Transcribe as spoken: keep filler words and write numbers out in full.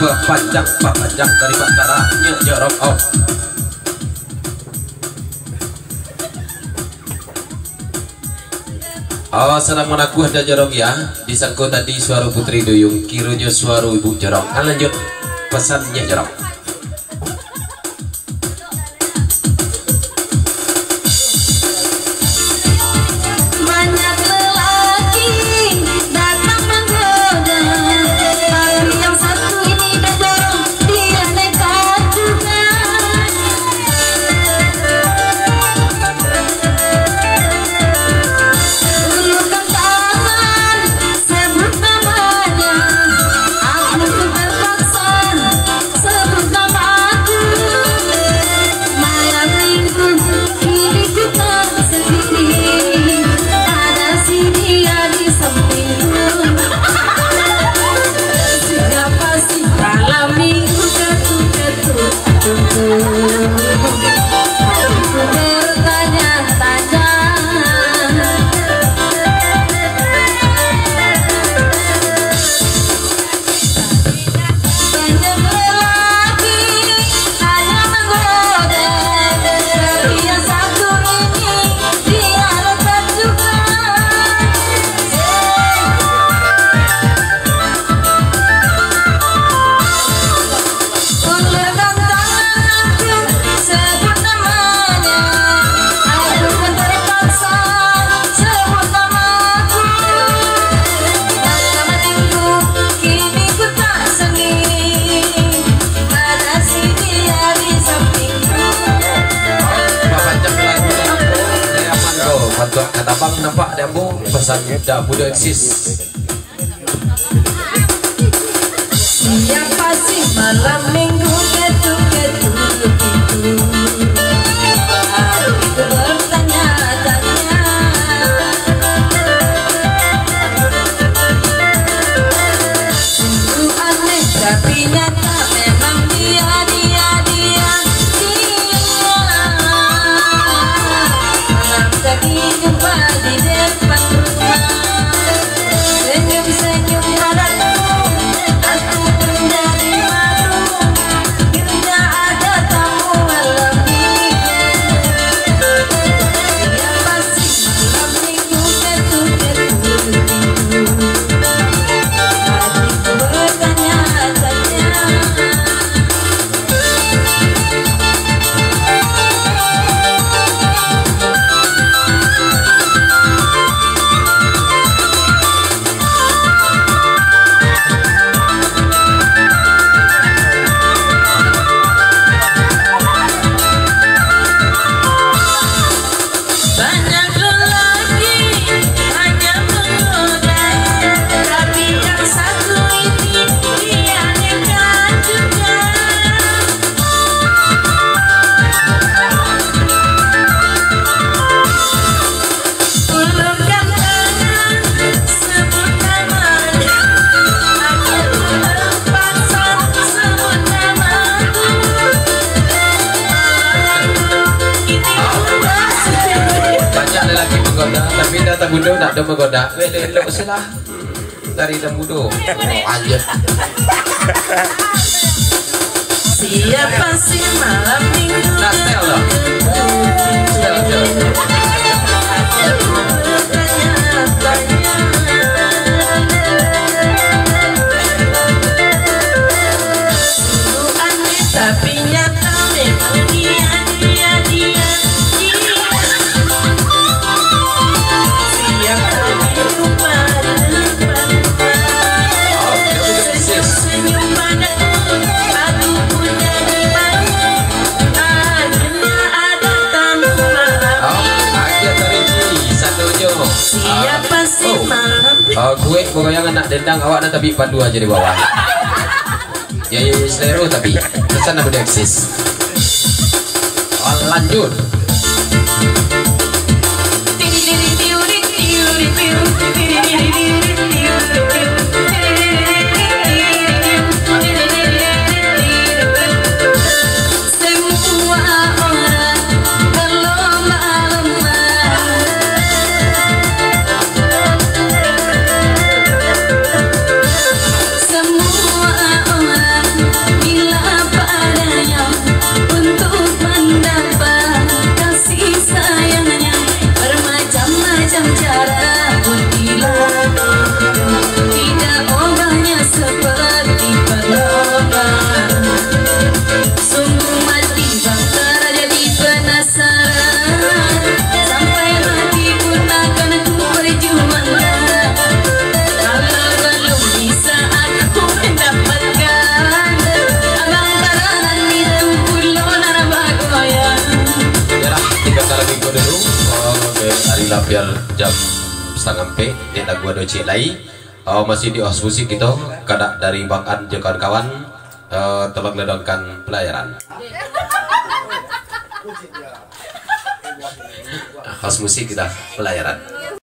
Bapanjang, bapanjang dari Batara, nyo jorong, oh. Oh, sadang manakuah dah jorong ya. Disangko tadi suaro Putri Duyung, kironyo suaro Ibu jorong. Ah, lanjut. Pesan nyo jorong. Banyak lelaki datang menggoda, tapi yang satu ini dah jorong, dia nekat juga. Ulurkan tangan, sebut namanya, aku pun terpaksa. Sebut nama aku. Malam minggu, kini ku tak sendiri. Ada si dia di sampingku. Siapa sih malam minggu ketuk-ketuk pintu? Hatiku bertanya-tanya. Banyak lelaki hanya menggoda, tapi yang satu ini dia lekat juga. Ulurkan tangan, sebut namanya. Aku pun terpaksa sebut nama aku. Malam minggu, kini ku tak sendiri. Ada si dia di sampingku. Babaco lagu dari Amando, bantuak ka tabang nampak di ambo, pesan dah mudah eksis. Siapa sih malam minggu ketuk-ketuk pintu? Hatiku bertanya-tanya. Sungguh aneh tapi nyata, memang dia, dia, dia, dia. Malam tadi jumpa di depan rumah. Senyum-senyum padaku, aku pun jadi malu. Bila ada tamu malam minggu, siapa sih malam minggu ketuk-ketuk pintu? Hatiku bertanya-tanya. Banyak lelaki hanya menggoda, tapi yang satu ini dia nekat juga. Ulurkan tangan, sebut namanya. Aku terpaksa sebut namaku. Malam minggu ini ku tak sendiri. Banyak lelaki menggoda, tapi dah tabunuh, nak ada menggoda. Elok-elok silah. Dari dah mudo. Oh, aja. Siapa sih malam minggu? Nah, setel dah. Setel, setel. Sungguh aneh tapi nyata, memang dia, dia, dia. Oh, akhir tariji, satunya. Siapa sih malam? Ah, kuek bagoyang anak dendang, awak nan tabik pandu aja di bawah. Ya, ya, ya, selero tapi pesan apa dia eksis. Ah, lanjut. Semua orang berlomba-lomba. Semua orang Biar jam satangah ampek, dek lagu ado ciek lai. Uh, masih di host musik kito, kadak dari Bang An jo kawan-kawan, uh, tolong ledangkan pelayaran. Host musik kita, pelayaran.